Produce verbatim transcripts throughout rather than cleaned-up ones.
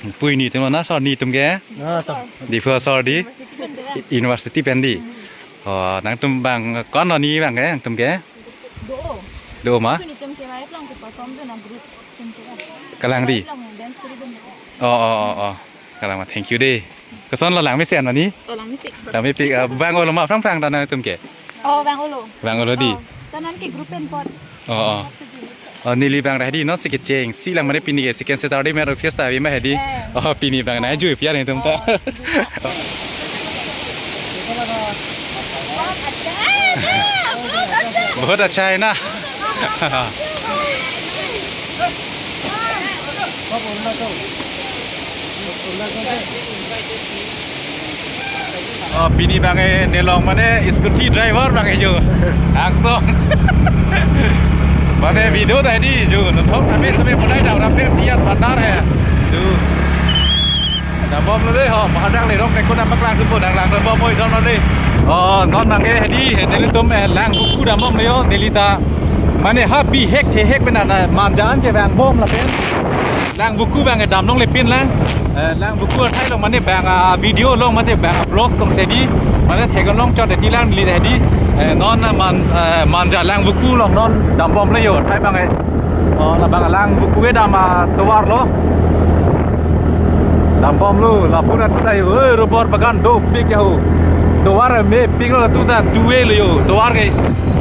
Pui ni atum na, sor ni atum ke? Ah, sor. Diphu sor di? University pen di. Oh, nangtum bang, ko-an lo ni bang ke, nangtum ke? Do. Do ma? Puni atum ke live lang ke perform do na group atum ke. Kalang di? Live lang dance kuri do. Oh, oh, oh, oh. Kalang ma, thank you dei. Koson lo, langmesen ma ni? Oh, langmepik. Langmepik, ah, vang-olo ma aphrang aphrang ta nangtum ke? Oh, vang-olo. Vang-olo di? Oh, ta non ke group pen pot. Oh, oh. Oh, neli bang ra hedi, non si kecheng si lang mane pini ke second Saturday Met Office ta avi ma hedi. Eh. Oh, pini bang na jui pian atum ta. Oh, jui. बहुत अच्छा है ना? Oh, pini bang e nelong mane scooty driver bang e jo. Angsong. Mane video ta di jo, nonthok kami kami mulai dah orang pen tiat bandar ya. Jo. Dambom lo dei ho, mahadang le rok rekon apa kelang supo dang lang dambom oi dam lo dei. Oh, non bang e hedi, nelitum, eh, Langvoku dambom lo yo, neli ta. Mane ha bihek thehek pen na Manja an ke vangbom lapen. Langvoku bang e dam longle pin lang. Eh, Langvoku athai along mane bang a video along mane bang a vlog tong si di. Mane theklong chot di lang li di. Eh, non man, eh, Manja Langvoku along non dambom le yo athai bang e. Oh, la bang Langvoku kedam atovar lo. Dambom lo, lapu na chuta yo. Eh, rubber bagan dopik ya ho. Tovar mepik lo tu ta due lo yo. Tovar ke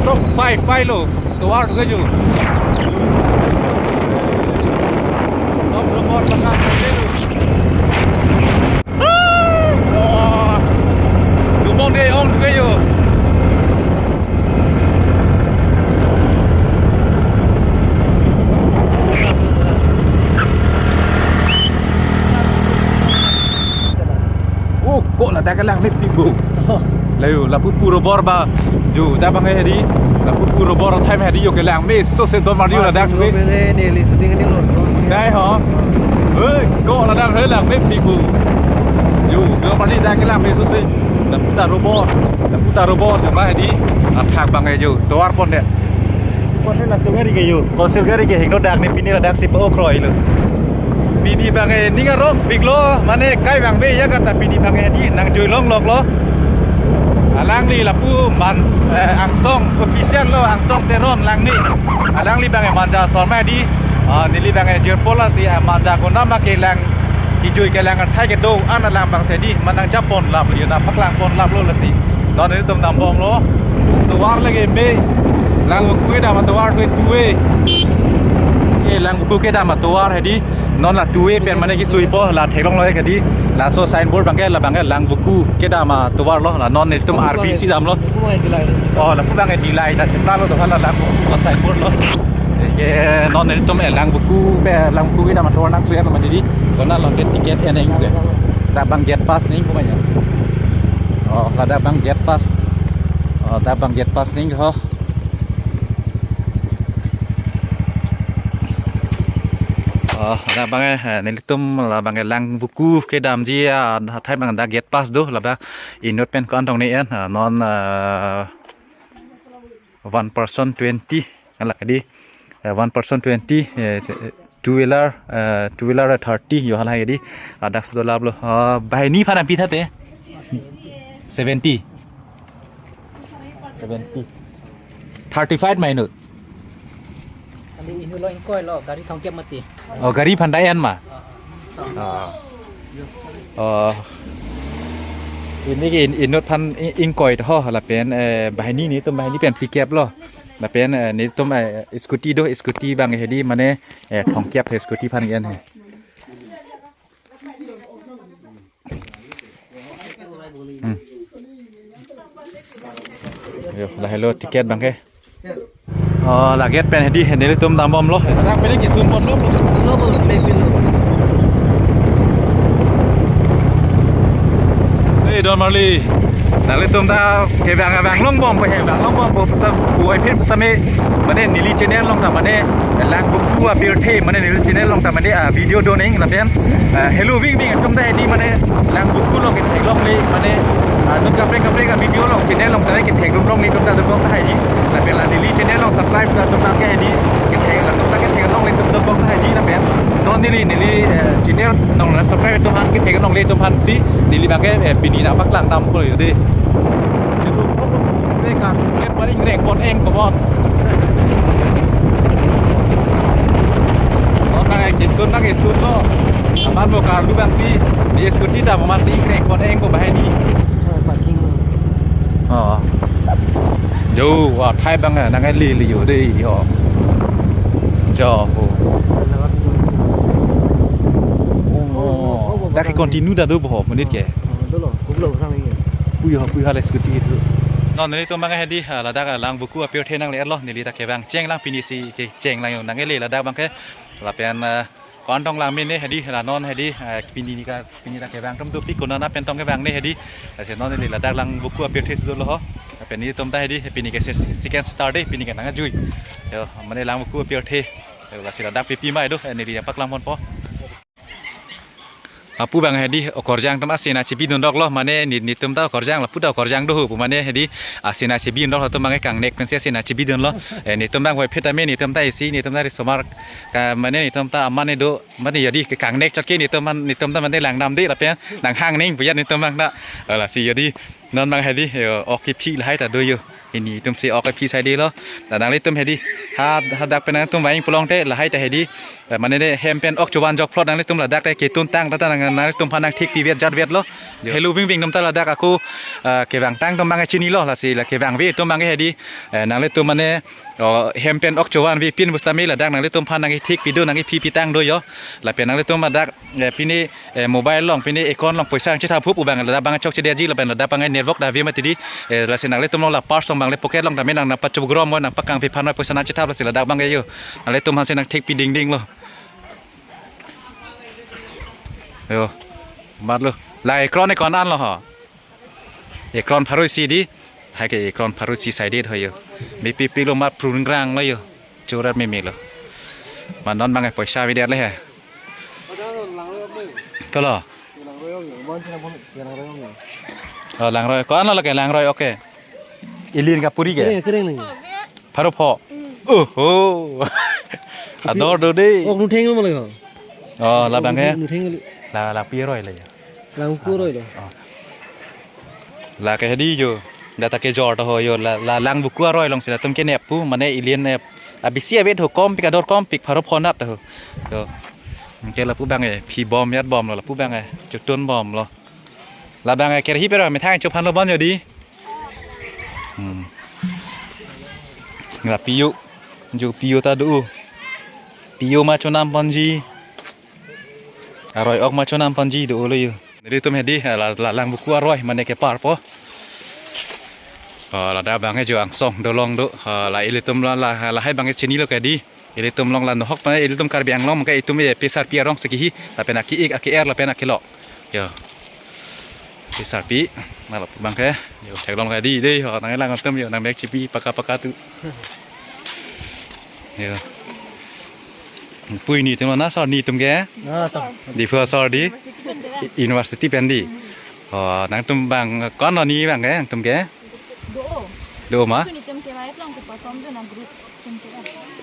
sok pai pai lo. Tovar ke jo. Dam rubber bagan. Wah. Gumong dei ong ke yo. Oh, ko ladak kelang mepik bo. Oh. La yo, lapu pu rubber ba. Jo, ta bang e hedi. Lapu pu rubber athai ma hedi yo kelang me sose don mar yo ladak ke. Mane neli shooting ni lo. Dei ho. Hei, ko ladak he lang mepik bo. Jo, don mar ladak kelang me sose. Lapu ta rubber. Lapu ta rubber jo ma hedi. Athak bang e jo. Tovar pon dei. Pon dei, laso gari ke yo. Council gari ke hingno dak ni pini ladak si po kroi lo. Pini bang e ning arongpik lo, mane kai bang be ya kata pini bang e di nang jui longlok lo. Alangli lapu man, eh, angsong official lo, Angsong Teron langni. Alangli bang e Manja asor ma di, ah, neli bang e jirpo lasi, eh, Manja konam ma kelang, kejui kelang athai kedo an alang bang si di, manang japon lap lo, na paklang pon lap lo lasi. Non nelitum dambom lo. Tovar lake me. Langvoku kedam atovar ke due. Eh, Langvoku kedam atovar hedi. Non la due pen mane kisuipo, la theklong lo ke di. Laso signboard bang ke, la bang ke Langvoku kedam atovar lo. La non nelitum R B C dam lo. Oh, lapu bang ke D-Lite ta chepla lo, to la Langvoku signboard lo. Ke non nelitum, eh, Langvoku, eh, Langvoku kedam atovar nang sui lo mane di. Kona long ke ticket eneng ke. Dak bang gate pass ning kumanya. Oh, ladak bang gate pass. Oh, dak bang gate pass ning ho. Oh, ladak bang, eh, nelitum la bang, eh, Langvoku kedamji, ah, athai bang dak gate pass do, ladak inut pen ko-an tong ni en, ah, non, ah, one person twenty, ala di, eh, one person twenty, eh, two wheeler, eh, two wheeler thirty, yo hala di, adak sudo lap lo, ah, banghini aphan pi thate? Seventy. Seventy. Thirty-five ma inut. Kali inut lo ingkoi lo, gari thomkep mati. Oh, gari aphan da en ma? Ah, ah. So. Ah. Oh. Pini ke in-, inut aphan i-, ingkoi ho, lapen, eh, banghini nelitum banghini pen phlikep lo. Lapen, eh, nelitum, eh, scooty do, scooty bang hedi mane, eh, thomkep he scooty aphan ke en he. Hmm. Yo, lahelo ticket bang ke. Oh, la gate pen hedi, nelitum dambom lo. Ladak pen kesung pon lo. Hei, don marli. Nanglitum ta kevang kevang longbompo, kevang longbompo, pasa kuai phin pasa me, mane neli channel along ta mane Langvoku apirthe, mane neli channel along ta mane, ah, video do ning lapen, ah, hello ving ving atum ta hedi mane Langvoku along ke theklongle mane Ah, non kaprek kaprek a-video along, channel along ta kethek dun longle atum ta do kok tahai ji. Lapen la neli channel along subscribe atum ta ke hedi, kethek atum ta kethek longle atum do kok tahai ji lapen. Non neli neli, eh, channel along la subscribe atum aphan kethek longle atum aphan si neli abang ke, eh, pini nangpaklang dampo yo dei. Chalo, ne ka ke paling rek bon eng ko bon. Oh, nang ke sun nang ke sun lo. Aman mo karlu abang si, di scooty ta mo masi rek bon eng ko bahai ni. Oh, parking. Oh. Jo, wa thai abang, eh, nang lili yo dei yo. Jo, ho. Oh, ta ke continue ta do bo, menit ke. Oh, dolo, kublo sang lagi. Pui ho, pui ha le scooty itu. Non nelitum abang hedi, ha, ladak Langvoku apirthe nangle-etlo, neli ta kevang chenglang pini si kechenglang yo nangle ladak abang ke. Lapen, eh, ko-an tong lang mene hedi, la non hedi, eh, pini ni ka, pini ta kevang atum dopik konat pen tong kevang ne hedi. Lasi non neli ladak Langvoku apirthe si dolo ho. Lapen nelitum ta hedi, pini ke se-, second Saturday, pini ke nangjui. Yo, mane Langvoku apirthe. Yo, lasi ladak pipi mai do, eh, neli nangpaklang ponpo. Lapu abang hedi okorjang atum asin achebi dun doklo, mane ne, netum ta okorjang, lapu ta okorjang do ho pu, mane hedi asin achebi dun doklo atum abang kangnek pensi asin achebi dunlo. Eh, netum abang hoi phit ame, netum ta isi, netum ta risomar ka, mane netum ta aman ne do, mane hedi ke kangnek chot ke netum man, netum ta mane langdam dei lapen nanghang ning pu ya netum abang ta. Eh, lasi hedi non abang hedi, yo, ok kephi lahai ta do yo. Pini atum si ok kephi sai dei lo. Nanglitum hedi, ha, hadak pen nangtum vang pulote lahai ta hedi. Eh, mane ne hem pen ok chovan jok phlot nanglitum ladak te ketun tang ta nang, nanglitum aphan nangthik pivet jatvet lo. Hello vingving atum ta ladak ako, eh, kevang tang atum abang chinilo, lasi la kevangve atum abang hedi. Eh, nanglitum mane, oh, hem pen ok chovan vepin pusitame ladak nanglitum aphan nangthik pido nangphi pitang do yo. Lapen nanglitum ladak, eh, pini, eh, mobile along, pini account along poisa nangchethap hup pu abang, ladak abang chokche detji lapen ladak abang network ta ave mati dei, eh, lasi nanglitum along la purse along abang le pocket along tame nang nangpachugrom mo nangpakangve aphan poisa nangchethap lasi ladak abang yo. Nanglitum aphan si nangthik pi dingding lo. Yo, mat lo. La ekron ekron an lo ho. Ekron pharo isi dei. Hai ke ekron pharo isi sai det ho yo. Mepipik lo mat phrung rang lo yo. Churat meme lo. Ma non abang poisa avedet le he. Kolo. Oh, langroi. Ko-an lo lake langroi, oke. Ilin kapuri ke? Kering, kering lagi. Pharo pho. Oho. Ador do dei. Ok nutheng lo malah. Oh, la abang ke. Nutheng kali. La, la pi aroi la ya. Langvoku aroi lo. Oh. La ke hedi yo. Data kejor to ho yo, la, la Langvoku aroi along si latum kenep pu, mane ilin, eh, abisi avet ho, kompik ador kompik pharo pho nat ho. Yo. Ke lapu abang, eh, phi bom yat bom lo, lapu abang, eh, chotun bom lo. La abang, eh, kerhi pero methang chophan lo bon yo dei. Hmm. La piyo. Jo piyo ta do. Piyo ma chonam ponji. Aroi ok ma chonam ponji do lo yo. Nelitum hedi, la, la Langvoku aroi mane kepar po. Oh, ladak abang jo angsong dolong do. Oh, la ilitum la, la, lahai abang chinilo ke dei. Ilitum along la nohok pen ilitum Karbi Anglong ke itum e pesarpi arong si kehi, lapen ake-ik, ake-er, lapen akelok. Yo. Pesarpi, malah abang ke. Yo, theklong ke dei, dei, ho, nanglang atum yo, nangmek chipi, paka-paka tu. Yo. Pui netum na asor netum ke? Ah, to. Diphu asor dei. University pen dei. Oh, nangtum abang, ko-an lo ne abang ke, nangtum ke? Do. Do ma? Netum ke mai plong ke perform do na group.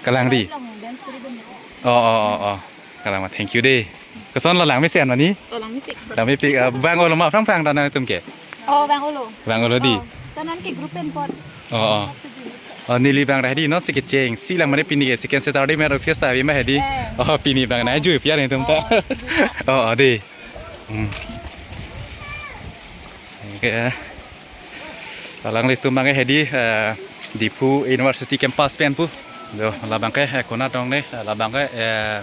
Kalang dei. Oh, oh, oh, oh. Kalang ma, thank you dei. Koson lo, lang mesen ma ne? Oh, lang mepik. Lang mepik, ah, vang-olo ma aphrang aphrang ta nangtum ke? Oh, vang-olo. Vang-olo dei. Oh, ta non ke group pen pot. Oh, oh. Oh, neli abang ra hedi non si kechengsi lang mane pini ke second Saturday mero fiesta ave ma hedi. Eh. Oh, pini abang nangjui pi netum ta. Oh, jui. Oh, oh, dei. Hmm. Oke. Alanglitum abang hedi, eh, Diphu University campus pen pu. Do, la abang ke, eh, konat tong ne, eh, la abang ke, eh,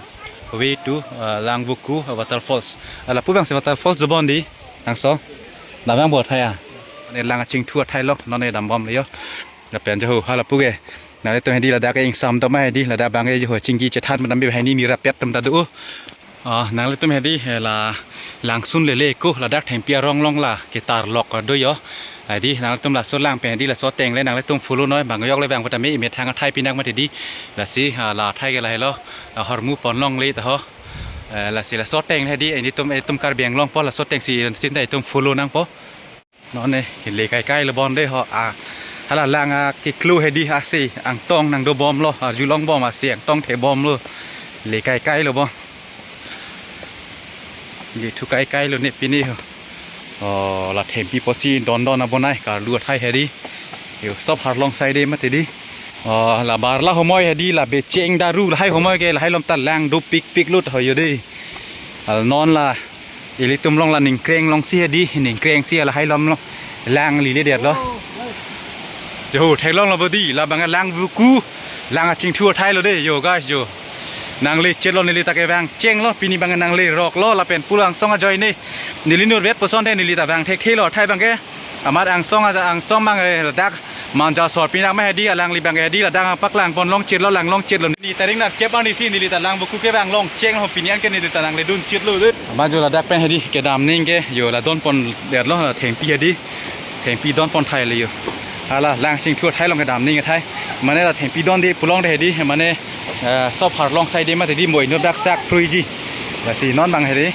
way to, eh, Langvoku, eh, waterfalls. Eh, lapu abang si waterfalls do bon dei, nangso. La abang bor thai ya. Ne lang chingthu athai lo, non ne dam bom le yo. Lapen jo ho, ha lapu ke. Nanglitum hedi ladak ke ingsam do ma hedi, ladak abang ke jo ho chingki chethan madam bi hedi ni rapet atum ta do. Ah, nanglitum hedi, eh, la langsun lele ko ladak thengpi arong along la ketar lok do yo. Hedi nanglitum laso lang pen hedi laso ateng le nanglitum follow noi, bang yok le bang kota me imethang athai pinang mat hedi. Lasi, ah, la athai ke lahelo, ah, hormu pon longle ta ho. Eh, lasi laso ateng hedi, eh, netum, eh, netum Karbi Anglong po, laso ateng si tin ta itum follow nangpo. Non ne, le kaikai lo bon de ho, a, hala lang akiklu hedi, ase angtong nangdobomlo, arjulongbom, ase angtong thebomlo, le kaikai lo bon. Jethu kaikai lo ne pini ho. O, la thengpi pusi dondon abonai, karlu athai hedi. Yo, sob harlong side mati di. O, la barla homoi hedi, la becheng daru, lahai homoi ke, lahai alom ta lang dopikpik lut ho yo de. Al non la, ilitum along la ningkreng alongsi hedi, ningkrengsi lahai alom along lang lile det lo. Jo, theklonglo bodi, labang lang buku, lang achingthu athai lo de, yo guys, jo. Nangle chetlo, neli ta kevang chenglo, pini bang nangle roklo, lapen pulo angsong ajoine, neli nurvet puson de, neli ta vang thekthe lo, athai bang ke, amat angsong aja, angsong bang, eh, dak, Manja sor pinak ma hedi, alangli bang ke hedi, ladak paklang pon long chetlo, lang long chetlo. Ni tarik nat kep arnisi neli ta lang buku kevang long cheng ho, pini an ke neli ta nangle dun chetlo de. Amat jo ladak pen hedi, kedam ning ke, yo la donpon detlo, thengpi hedi, thengpi donpon thai le yo. Hala lang chingthu athai along kedam ning athai. Mane la thengpi donde pulong de hedi, mane, eh, sob harlong side mati di, moi no dak sak pruiji. Lasi non bang hedi.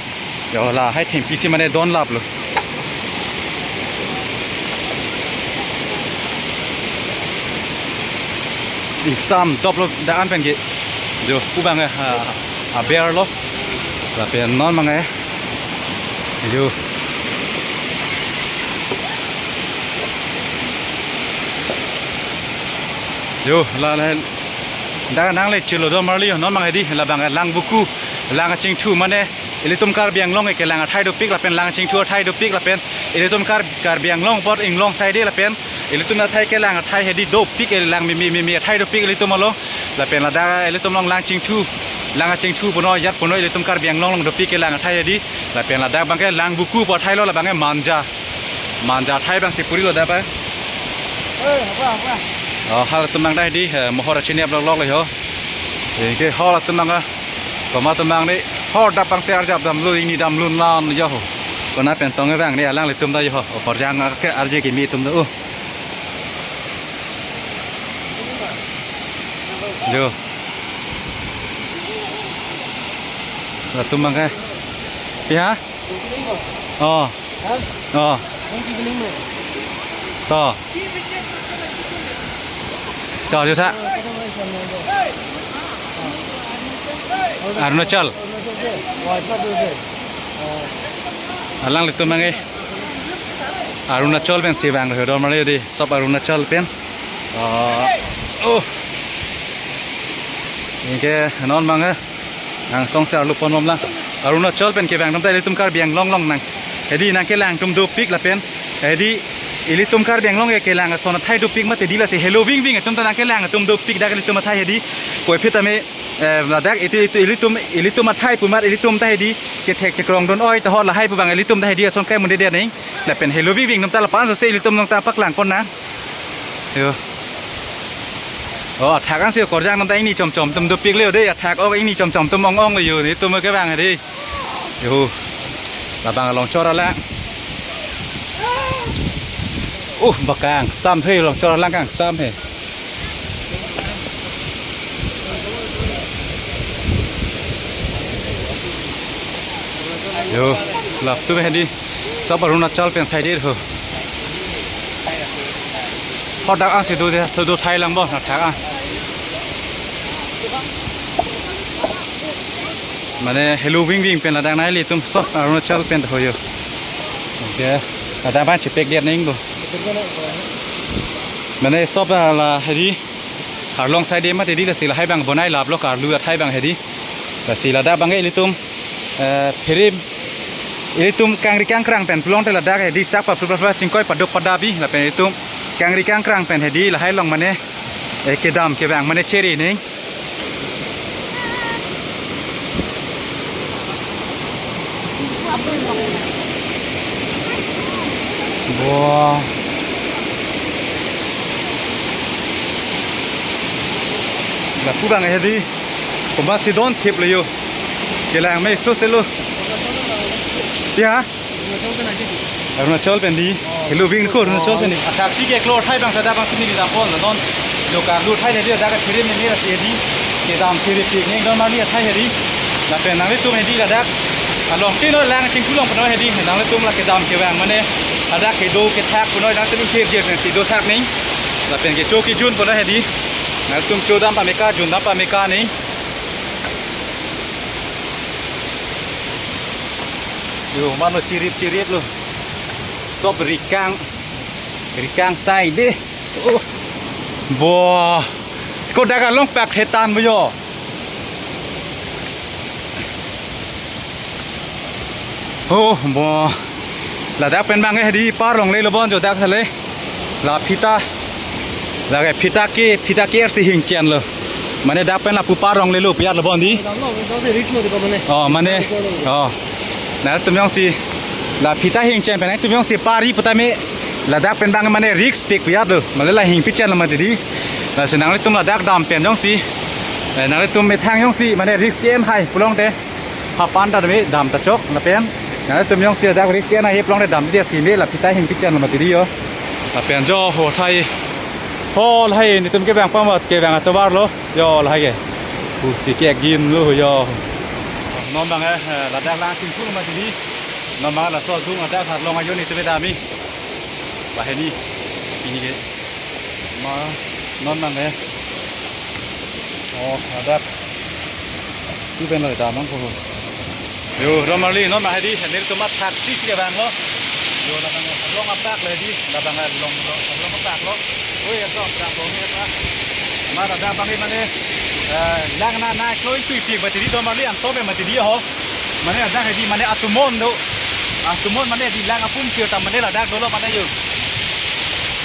Yo, lahai thengpi si mane donlaplo. Ingsam doplo da an pen ke. Jo, pu bang, eh, a, aber lo. Lapen non bang, eh. Jo. Jo, la, la, da nangle chelo do marli, non bang hedi, labang lang buku, lang achingthu mane, ilitum Karbi Anglong ke lang athai dopik lapen lang achingthu athai dopik lapen, ilitum Kar-, Karbi Anglong apot inglong side lapen, ilitum athai ke lang athai hedi dopik, eh, lang mimi mimi athai dopik ilitum along, lapen ladak ilitum along lang chingthu, lang achingthu puno, jat puno ilitum Karbi Anglong along dopik ke lang athai hedi, lapen ladak bang ke lang buku pu athai lo, labang ke Manja. Manja athai bang si puri lo da pa. Eh, apa, apa? Oh, halatum bang da hedi, eh, mohor achini ablok lok le ho. Eh, ke halatum bang, eh, komat atum bang ni, hor dap bang si arjap damlo, ingni damlo nan yo ho. Konat pen tong bang ni alanglitum da yo ho. O, Karjang ke arje kimi atum da. Oh. Jo. Latum bang ke. Ya? Oh. Oh. To. To, jo sa. Arunachal. Alanglitum bang ke Arunachal pen si vang ho, do marli di, sob Arunachal pen. Ah, oh. Anke non bang, eh, angsong si arlu ponbom lang. Arunachal pen kevang atum ta ilitum Karbi Anglong along nang. Hedi nangkelang atum dopik lapen. Hedi ilitum Karbi Anglong ke kelang ason athai dopik mati di, lasi helo vingving atum ta nangkelang atum dopik dak ilitum athai hedi. Koi phit tame, eh, ladak itu, itu ilitum, ilitum athai pu amat ilitum ta hedi kethek chekrong dun oi ta ho, lahai pu bang ilitum ta hedi ason kai munde dia neng. Lapen helo vingving atum ta lapu-an so se ilitum along ta paklang pon na. Yo. Oh, athak an si Karjang atum ta ingni chomchom atum dopik le yo de, athak ok ingni chomchom atum ong ong le yo, netum kevang hedi. Yo. Labang along chor alang. Uh, bang kangsam he, along chor alang kangsam he. Yo, latum hedi. Sob Arunachal pen side ho. Hadak an si do de, do do thai lang bo, athak an. Mane helo vingving pen ladak nai ilitum sob Arunachal pen ho yo. Okay. Ladak ban chepek dia neng bo. Mane sob la hedi. Arlong side mati di, lasi lahai bang bonai laplo, karlu athai bang hedi. Lasi ladak bang ke ilitum, eh, phere, ilitum kangri kangkrang pen pulote ladak hedi sak pa plu pla pla chingkoi paduk padabi, lapen ilitum kangri kangkrang pen hedi lahai along mane, eh, kedam kevang mane chere neng. Bo. Lapu bang hedi. Komat si don thip le yo. Kelang me so se lo. Ya. Arunachal pen di. Helo ving ko Arunachal pen di. Athak si ke klor athai bang sada bang si neli dam pon non. Jo karlu athai hedi, ladak ka phere meme la hedi. Kedam phere pik neng don marli athai hedi. Lapen nanglitum hedi ladak. Along si non lang chingthu along pano hedi. Nanglitum la kedam kevang mane. Ladak kedo kethak punoi nangtum thirjir nangsi dothak nang. Lapen kecho kejun punoi hedi. Nangtum chodam pameka, jundam pameka nang. Yo, mano chirip chirip lo. Sob rikang. Rikang sai dei. Oh. Bo. Ko dak along pak thetan bo yo. Oh, bo. Ladak pen bang hedi par longle lo bon jo dak sale. La phita. Lake phita ke, phita ke si hingchen lo. Mane dak pen lapu par longle lo piat lo bon di. Dam lo, dam se risk mo de ko mane. Oh, mane. Oh. Nangtum jongsi la phita hingchen pen nangtum jongsi pari putame ladak pen bang mane risk pik piat lo. Mane la hingpi chen lo mati di. Lasi nanglitum ladak dam pen jongsi, eh, nanglitum methang jongsi mane risk chen hai pulote, hapan ta me dam ta chok lapen. Nanglitum jongsi ladak risk chen hai pulote dam di si me la phita hingpi chen lo mati di yo. Lapen jo ho thai. Ho lahai netum kevang pamat kevang atovar lo. Yo lahai ke. Pusi ke gin lo yo. Non bang eh, eh, ladak lang singkul mati di. Non bang laso adung ladak Harlong ajo netum dami. Bahini. Ini ke. Ma, non bang eh. Oh, ladak. Tu pen lo dam nang ko. Yo, Don Marli, non bang hedi, netum athak si si bang lo. Yo, labang Harlong apak lo hedi, labang Harlong lo, Harlong apak lo. Oi, ya, dong, dong, dong, ya, pak. Ma, ladak bang mane, eh, lang na, na, kloi tui pi mati di, Don Marli, anto pe mati di ho. Mane ladak hedi, mane atumon do. Atumon mane di lang apum kir ta mane ladak dolo mane yo.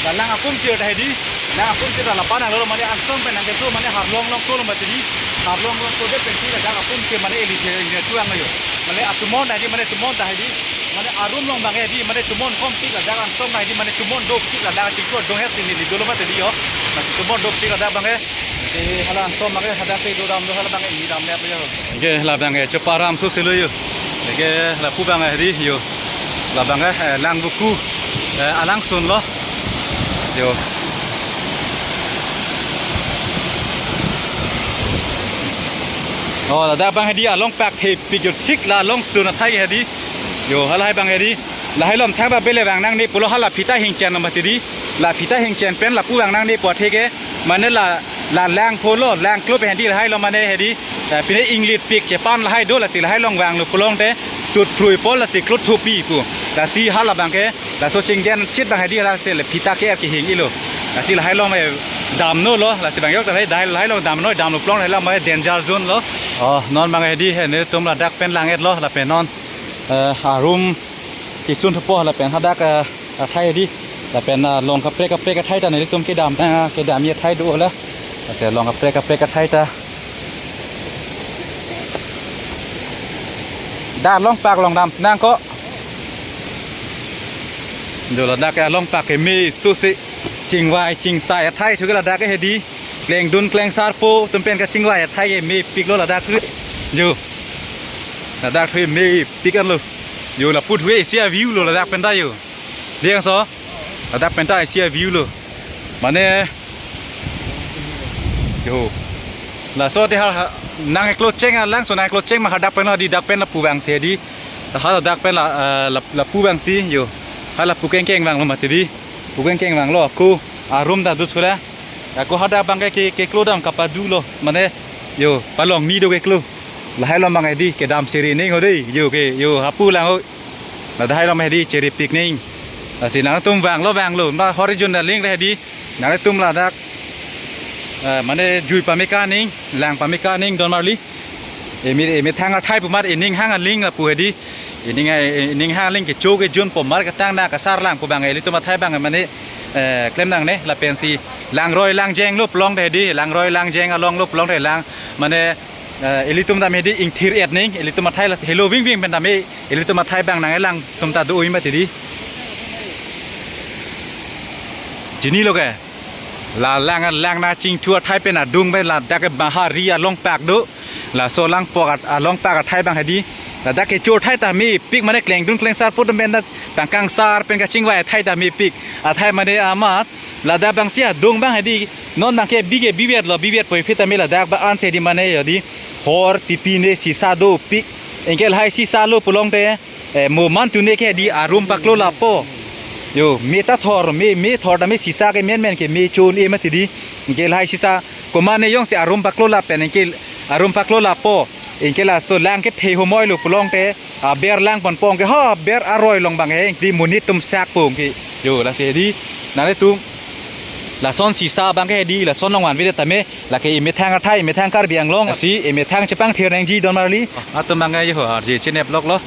La lang apum kir ta hedi, lang apum kir ta lapan lo mane ansom pen nangkeso mane Harlong along tolo mati di. Harlong along tolo pensi ladak apum kir mane eli kir ini tuang yo. Mane atumon ta hedi, mane tumon ta hedi. Mane arum along bang hedi, mane tumon kom tik ladak ansom ta hedi, mane tumon dopik ladak tik ko dong het sini di dolo mati di yo. Mane tumon dopik ladak bang eh. Eh, hala ansom bang eh, hadak si do dam do hala bang eh, ini dam le apa yo. Ke labang eh, Choparam so selo yo. Ke lapu bang eh, ri yo. Labang eh, eh, lang buku, eh, alangsun lo. Yo. Oh, ladak bang hedi along pak he pik yo thik la alongsun athai hedi. Yo, halahai bang hedi. Lahai lom thang ba bele bang nangne pulo hala phita hingchen lo mati di. La phita hingchen pen lapu bang nangne po theke. Mane la, la lang pho lo, lang klo pen hedi lahai lo mane hedi. Eh, pine inglit pik chepan lahai do lasi lahai along vang lo pulote tut phrui pol lasi klot thupi pu. Lasi hala bang ke, laso chinggen chit bang hedi lasi le phita ke kehing ilo. Lasi lahai along, eh, damno lo, lasi bang yok ta lahai, lahai along damno, damlo pulote lahai along danger zone lo. Oh, non bang hedi he netum ladak pen lang et lo, lapen non, eh, arum kisun thupo lapen hadak, eh, athai hedi. Lapen, ah, long kaprek kaprek athai ta netum kedam, ah, kedam ye athai do la. Ase long kaprek kaprek athai ta. Da long pak long dam sinang ko. Do ladak ke long pak ke me susi chingvai chingsai athai thu ke ladak ke hedi. Klengdun klengsarpo atum pen kachingvai athai ke mepik lo ladak thu. Yo. Ladak thu mepik an lo. Yo lapu thu isi a-view lo ladak pen ta yo. Deng so. Ladak pen ta isi a-view lo. Mane. Yo. Laso te ha, ha, nang eklo cheng alangsun nang eklo cheng ma hadak pen lo di dak pen lapu vangsi di. Hala dak pen la, eh, la, lapu vangsi yo. Hala pu kengkeng vang lo mati di. Pu kengkeng vang lo ako arum ta dut sula. Ako hadak bang ke, ke, keklo dam kapadu lo. Mane, yo, palong ni do keklo. Lahai lo bang hedi, kedam siri ning ho dei. Yo, ke, yo, hapu lang ho. Lahai lo bang hedi, chiri pik ning. Lasi nangtum vang lo, vang lo. Ma horizon na ling hedi. Nangtum ladak. Eh, mane jui pameka ning, lang pameka ning, Don Marli. Emi, emi thang athai pu mat, ening hang aling lapu hedi. Ening, eh, ening hang aling kecho kejun po mar ketang na kasar lang pu bang, elitum athai bang, mane, eh, klem nangne, lapensi langroi langjeng lo pulote hedi, langroi langjeng along lo pulote lang, mane, eh, elitum dam hedi ingthir et ning, elitum athai lasi helo ving ving pen dam e, elitum athai bang nang elang tum ta do oi mati di. Chini lo ke? La lang, lang na chingthu athai pen adung pen ladak ke bahari along pak do. Laso lang pok at-, along pak athai bang hedi. Ladak kecho athai ta mepik mane klengdun klengsarpo atum pen ta tangkang sar pen kachingvai athai ta mepik. Athai mane amat. Ladak bangsi adung bang hedi. Non bang ke bige bivet lo bivet poi phita me ladak ba anse di mane yo di. Hor pipi ne sisa dopik. Anke lahai sisa lo pulote. Eh, mo man tune ke di arum paklo lapo. Yo, me ta thor, me, me thor tame sisa ke menmen ke me cho-un-e mati di. Anke lahai sisa, komane jongsi arum paklo lapen anke arum paklo lapo. Anke laso lang kethe humoi lo pulote, aber lang ponpo anke ha, aber aroi along abang he, di monit atum sakpo anke. Yo, lasi di, nanglitum, lason sisa abang ke di, lason nangvanve tame, lake emethang athai, emethang Karbi Anglong, si emethang chepangthir nangji don marli. Atum abang ke yo, arje chinep lok lo.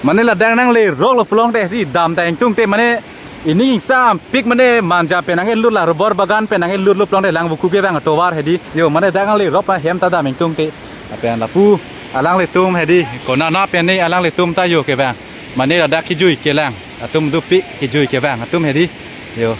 Mane ladak nanglerok lo pulote si dam ta ingtungte mane ining ingsampik mane manja pen nangkelut la rubber bagan pen nangkelut lo pulote lang buku kevang atovar hedi. Yo mane dak nanglerok pa hem ta dam ingtungte. Lapen lapu alanglitum hedi konana pen ne alanglitum ta yo kevang. Mane ladak kejui kelang atum dopik kejui kevang atum hedi. Yo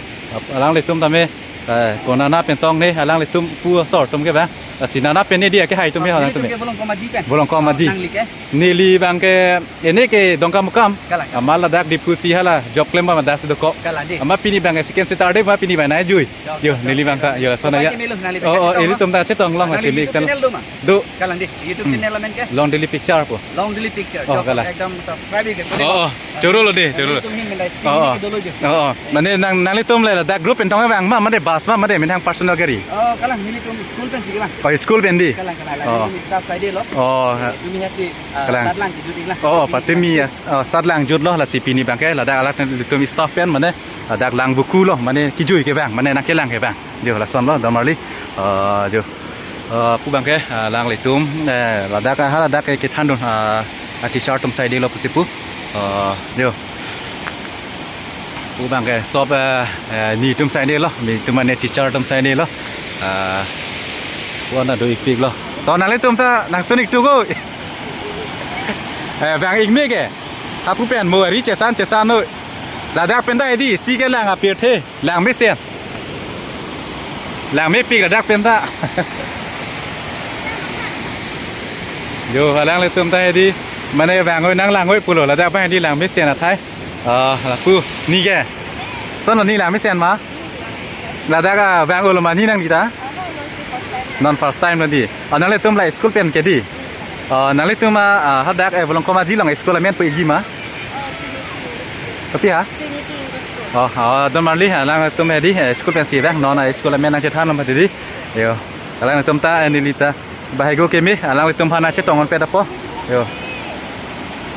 alanglitum tame, eh, konana pen tong ne alanglitum pu asor atum kevang. Lasi nana pen ne di akehai atum he. Nelitum alanglitum ke Volongkom Aji pen. Volongkom Aji. Nangli ke? Neli abang ke, ini ke Dongkamukam. Kalang. Amat ladak Diphu si hala job klem ba ma das dokok. Kalang di. Amat pini abang ke second Saturday amat pini abang nangkejui. Yo, yo, yo, neli abang ta, yo, lason ya. Ke melo, nangli abang ke. Oh, oh, chetong lo. Ilitum ta chetong long. Nangli YouTube channel do ma? Do. Kalang di. YouTube channel amen ke? Long Daily Picture po. Long Daily Picture. Oh, kalang. Ekdom subscribe ke. Oh, oh. Choro lo de, choro lo. Nelitum hin mendai. Oh, oh. Sini ke dolo jo. Oh, oh. Mane nang, nanglitum le ladak group pen tong abang ma, mane bus ma, mane methang personal gari. Oh, kalang nelitum school pen si abang. Oh, school pen di. Kalang, kalang, kalang. Oh. Nelitum staff side lo. Oh. Tumi hasi, ah, kalang. Satlang kejut lang. Oh, oh, patumi as, oh, satlang jut lo lasi pini abang ke ladak alanglitum staff pen mane ladak lang buku lo mane kejui kevang mane nangkelang kevang. Jo lason lo don marli. Ah, jo. Ah, pu abang ke, ah, alanglitum, eh, ladak, ah, ladak ke kethan dun, ah, ah, teacher atum side lo pusi pu. Ah, jo. Pu abang ke sob, eh, eh, netum side lo, netum mane teacher atum side lo. Ah, wana do-ikpik lo. To nanglitum ta nangsun-ik tu ko. Eh, abang ingme ke. Apu pen mo ari chesan chesan noi. Ladak pen ta hedi si kelang apirthe. Lang mesen. Lang mepik ladak pen ta. Jo, alanglitum ta hedi. Mane abang oi nanglang oi pulo ladak abang hedi lang mesen athai. Ah, lapu ne ke. Lason ne lang mesen ma? Ladak abang olo ma ne nangli ta? Non first time lo di. Ah, nanglitum la school pen ke di. Ah, nanglitum ma, ah, hadak, eh, Volongkom Aji along school amen pu-ikji ma? Kopi ha? Oh, oh, don marli, alangtum hedi, eh, school pen si vang, non, eh, school amen nangchethan lo mati di. Yo, alangtum ta, eh, neli ta, bahai go keme, alangtum aphan nangchetong-un pet apo. Yo.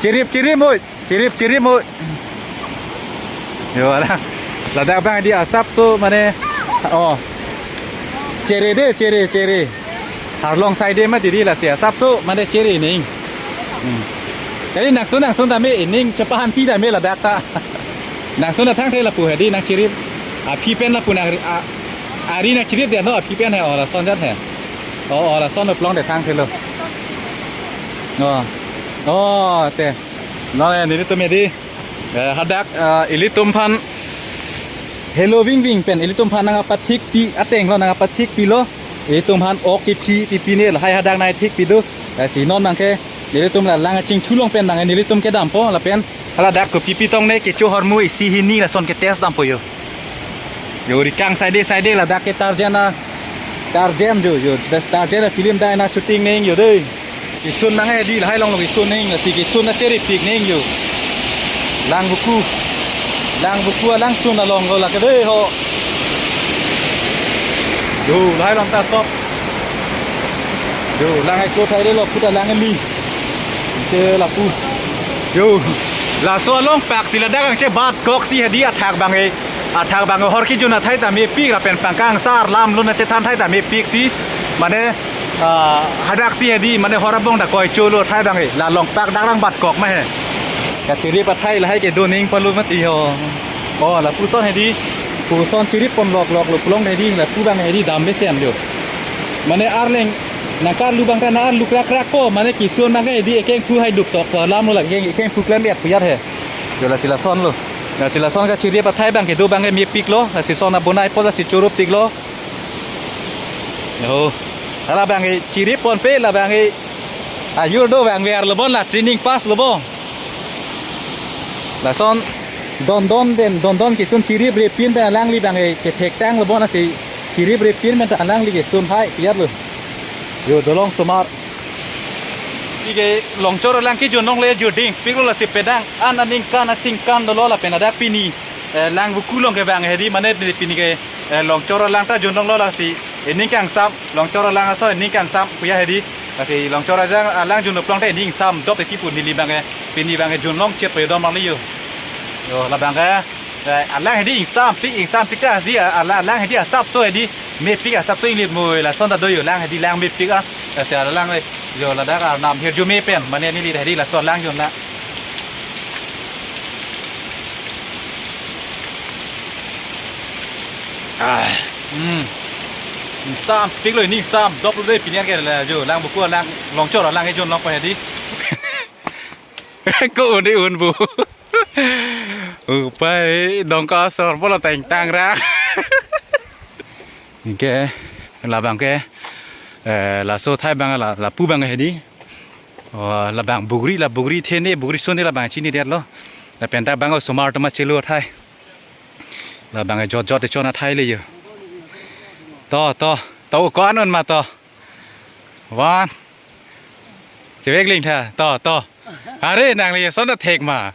Chirip, chirip, oi. Chirip, chirip, oi. Yo, alang. Ladak abang di asapso, mane, oh. Chere de, chere, chere. Arlong side mati di lasi asapso mane chere ning. Hmm. Kali nangsun nangsun tame ining chepahan pi tame ladak ta. Nangsun athang the lapu hedi nangchirip. Aphi pen lapu nang a, ari nangchirip de no aphi pen he oh lason jat he. Oh, oh lason plong de thang the lo. Oh. Oh, te. No ya nelitum hedi. Eh, hadak, eh, ilitum aphan helo vingving pen ilitum aphan nangpathikpi ateng lo nangpathikpi lo. Ilitum aphan ok kephi pipi ne lahai hadak nangthikpi do. Eh, si non abang ke nelitum la lang achingthulong pen abang nelitum kedampo lapen hala dak kopi pi tong ne kecho hormu isi hini lason ke test dampo yo. Yo rikang side side ladak ke Tarzan a Tarzan jo jo Tarzan a film dai nangshooting ning yo dei. Kisun nang hedi lahai along lo kisun ning si kisun nangcheripik ning yo. Lang buku. Lang buku alangsun along lo lake dei ho. Yo lahai along ta stop. Yo lang ai ko thai de lo puta lang li. Ke lapu. Yo. Laso along pak si ladak angche bat kok si hedi athak abang e. Athak abang e hor kijun athai ta mepik lapen pangkang sar lam lun achethan athai ta mepik si. Mane, ah, hadak si hedi mane hor abong ta koi cholo athai abang e. La long pak dak rang bat kok ma he. Kachirip athai lahai kedo ning palu mati ho. Oh, lapuson hedi. Puson chirip pon lok lok lo pulong hedi. Lapu abang hedi dam besem jo. Mane arleng nangkarlu abang ta nang-arlu krak krak ko, mane kisun abang ke hedi ekeng phu hai duk tok ko alam lo lake ekeng phu klem et puyat he. Jo lasi lason lo. Lasi lason kachirip athai abang kedo abang ke mepik lo, lasi son abonai po lasi chorop tik lo. Yo. Hala abang ke chirip ponpe la abang ke ajur do abang ver lo bon la training pass lo bon. Lason don don pen don don kisun chirip repin pen alangli abang ke kethek tang lo bon lasi chirip repin pen ta alangli kesun hai piyat lo. Yo dolong somar. Ike longchor alang kijun nong le juding piklo lasi pedang an aningkan asingkan dolo lapen adak pini. Eh, Langvoku along kevang hedi, mane pini ke, eh, Longchor alang ta junlonglo, lasi ening kangsam, Longchor alang aso ening kangsam puya hedi. Lasi Longchor alang, alang junlo pulote ening ingsamdop eki pu neli abang ke, pini abang ke junlong chet pu dom mali yo. Yo, labang ke, eh, alang hedi ingsampik, ingsampik ta hedi, ala-, alang hedi asapso hedi, mepik asapso inglip mui, lason ta do yo, lang hedi lang mepik a. Lasi alang le, yo, ladak arnam hirjume pen, mane neli hedi laso alang junlo. Ah, hmm. Ingsampik lo, ening ingsamdop lo dei, pini an ke la jo, Langvoku alang, Longchor alang ejunlong pa hedi. Ko un-e un bu. Upai dongka asor pulo tengtang ra. Anke labang ke, eh, laso athai abang la, lapu abang hedi. Oh, labang bugri, la bugri thene, bugri sone labang chinidetlo. Lapen dak abang osomar atum chelo athai. Labang jotjot chon athai le yo. To, to, to ko-an un ma to. One. Chevek ling tha. To, to. Are nangli lason ta thek ma.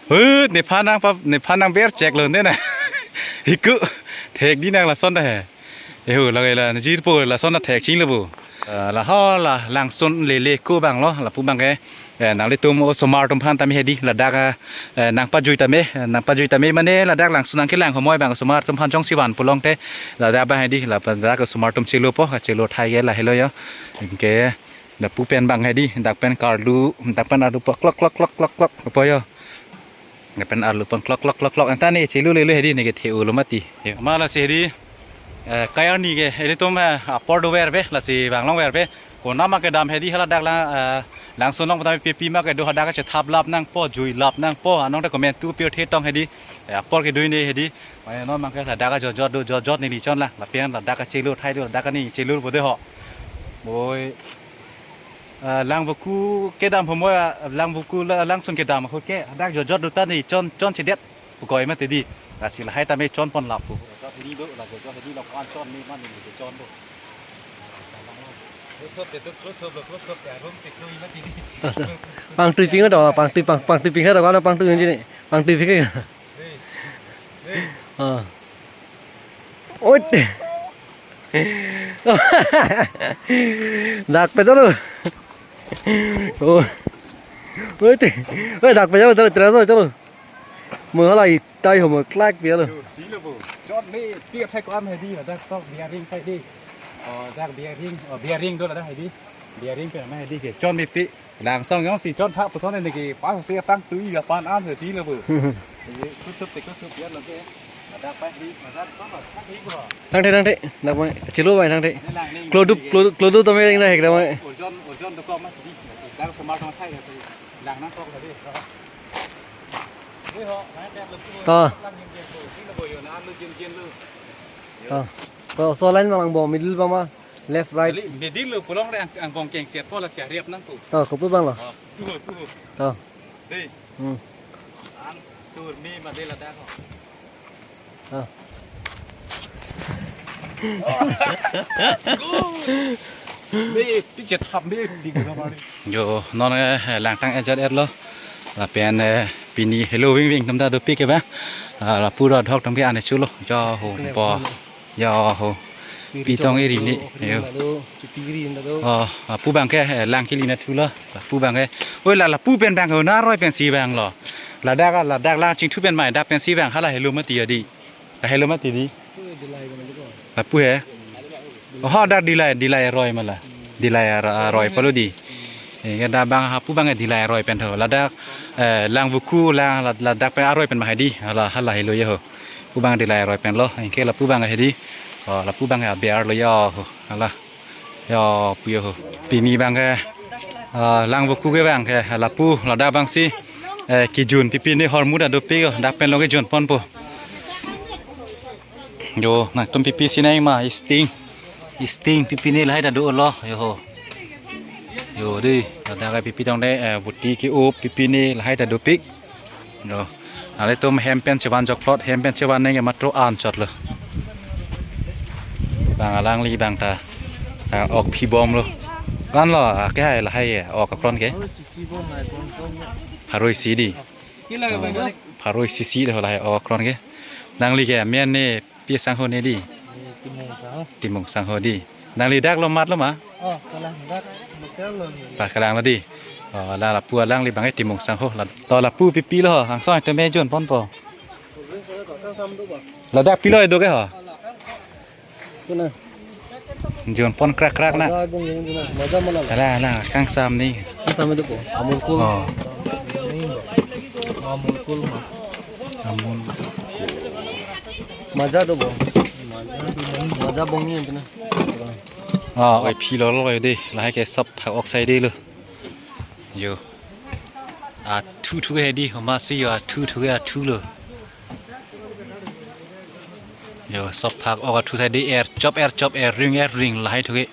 Hut, nephan nangpa, nephan nangber chek lo ne na. Hiku. Thek di nang lason ta he. Ehu, lage la, jirpo lason ta thek chinglo bu. Eh, la ho la, langsun lele ko abang lo, lapu abang ke. Eh, nanglitum osomar atum aphan tame hedi, ladak, eh, nangpajui tame, eh, nangpajui tame mane ladak langsun nangkelang homoi abang osomar atum aphan jongsi van pulote, ladak abang hedi, ladak osomar atum chelopo, chelo athai ke lahelo yo. Anke lapu pen abang hedi, dak pen karlu, dak pen arlu po klok, klok, klok, klok, klok, po yo. Dak pen arlu pon klok, klok, klok, klok. Anta ne chelo lele hedi, ne kethe-olo mati. Yo. Ma lasi hedi, eh, kayar ni ke, ilitum, eh, apor dover be, lasi vanglongver be. Konat ma kedam hedi hala dak lang, eh, langsun along tame pipi ma kedo, hadak kachethap lap nangpo, jui lap nangpo, anong te comment tu pirthe tong hedi, eh, apor kedui ne hedi. Mane non abang ke ladak jotjot do, jotjot neli chon lang, lapen ladak chelo athai do, ladak ne chelo bo de ho. Boi. Ah, Langvoku kedam homoi, ah, Langvoku la-, langsun kedam ho ke, hadak jotjot do ta ne chon, chonchedet pu koi mati di. Lasi lahai tame chonpon lap pu. Jotjot hedi do, la jotjot hedi la ko-an chon ne mane ne chon do. Close up te do, close up lo, close up te arum se kroi mati di. Pangtui ping do, pangtui pang, pangtui ping do, ano pangtui unji ni. Pangtui ping. Hei. Hei. Ah. Oi. Dak pe chalo. Oh. Oi. Oi, dak pe chalo, chalo, chalo, chalo. Mo hala itai ho mo klak pe chalo. Yo, si lo bo. Chon me, pi athai ko-an hedi, hadak tok bearing athai di. Oh, dak bearing, oh, bearing do ladak hedi. Bearing pen ma hedi ke. Chon me pi. Langsong jongsi chon thak puson ne ke pas se pangtui ya pan an se si lo bu. Ye, kutup te kutup ya lo ke. Ada pa di, ada pa ma thak hi ko. Tangte, tangte. Dak mai. Chelo mai tangte. Klo dup, klo, klo dup tame na hek dak mai. Ojon, ojon do ko ma di. Dak osomar tong thai ya. Lang nang tok tadi. Ni ho, na te lo. Ta. Lang jen jen lo. Ni lo bo yo na lo jen jen lo. Ta. Ko so line ma lang bo, middle ba ma, left, right. Kali, middle lo pulote ang, angbong kengsiat po lasi ariap nangpo. To, kopi abang lo. Oh, tu ho, tu ho. To. Dei. Hmm. An sur mi ma de ladak ho. To. Me picture thap me di ko mari. Jo, non, eh, langtang ejat er lo. Lapen, eh, pini helo vingving atum ta dopik ke ba. Ah, lapu ra dhok atum ke ane chulo. Jo ho bo. Yo ho. Pitong iri ni. Yo. Oh, lapu abang ke, eh, lang kili na thulo. Lapu abang ke. Oi la, lapu pen abang ke na aroi pensi vanglo. Ladak, ladak lang chingthu pen mai dak pensi vang hala helo mati ya di. Ka helo mati di. Lapu he. Oh, dak Dillai, Dillai aroi ma la. Dillai ar-, aroi palo di. Eh, ke dak abang lapu abang Dillai aroi pen tho. Ladak, eh, Langvoku lang la-, ladak pen aroi pen ma hedi. Hala, hala helo ya ho. Lapu abang Dillai aroi pen lo. Anke lapu abang hedi. Oh, lapu abang aber lo ya ho. Hala. Ya pu ya ho. Pini abang ke, ah, Langvoku ke abang ke lapu ladak abangsi, eh, kejun pipi ne hormu ta dopik, dak pen lo kejun ponpo. Yo, nangtum pipi si nang ma, sting. Sting pipi ne lahai ta dolo, yo ho. Yo dei, ladak pipi tong de, eh, buti ke-op pipi ne lahai ta dopik. Yo. Nanglitum hem pen chevan jokplot, hem pen chevan neng matro an chot lo. Bang alangli abang ta, ta ok phi bom lo. Kan lo, ah, ke hai lahai, ok akron ke. Haroi si di. Haroi si si de lahai ok akron ke. Nangli ke amen ne pi asangho ne dei? Timung sangho. Timung sangho dei. Nangli dak lo mat lo ma? Oh, kalang dak. Makan lo. Pakalanglo dei. Oh, la lapu alangli abang ke Timung sangho. La, to lapu pipi lo ho. Angsong tame jonponpo. Ladak pilo do ke ho? Suna. Jonpon krak krak na. Maja bong, maja mana? Ala, ala, kangsam ni. Kangsam dopo. Amul Cool. Oh. Amul Cool ma. Amul. Maja dopo. Maja bong ni antina. Oh, oi philo lo dei. Lahai ke sob phak-ok sai dei lo. Yo. Athu thu ke dei, homa si yo athu thu ke athu lo. Yo, sob phak-ok athu sai dei, er chop er chop, er ring er ring lahai thu ke.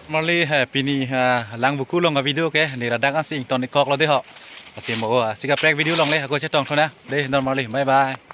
Normally, ha, pini, ha, Langvoku along avideo ke, ne ladak ansi ington-ik koklo dei ho. Lasi mo, ha, si kaprek video along le, hako chetongthu na. Dei, normally, bye bye.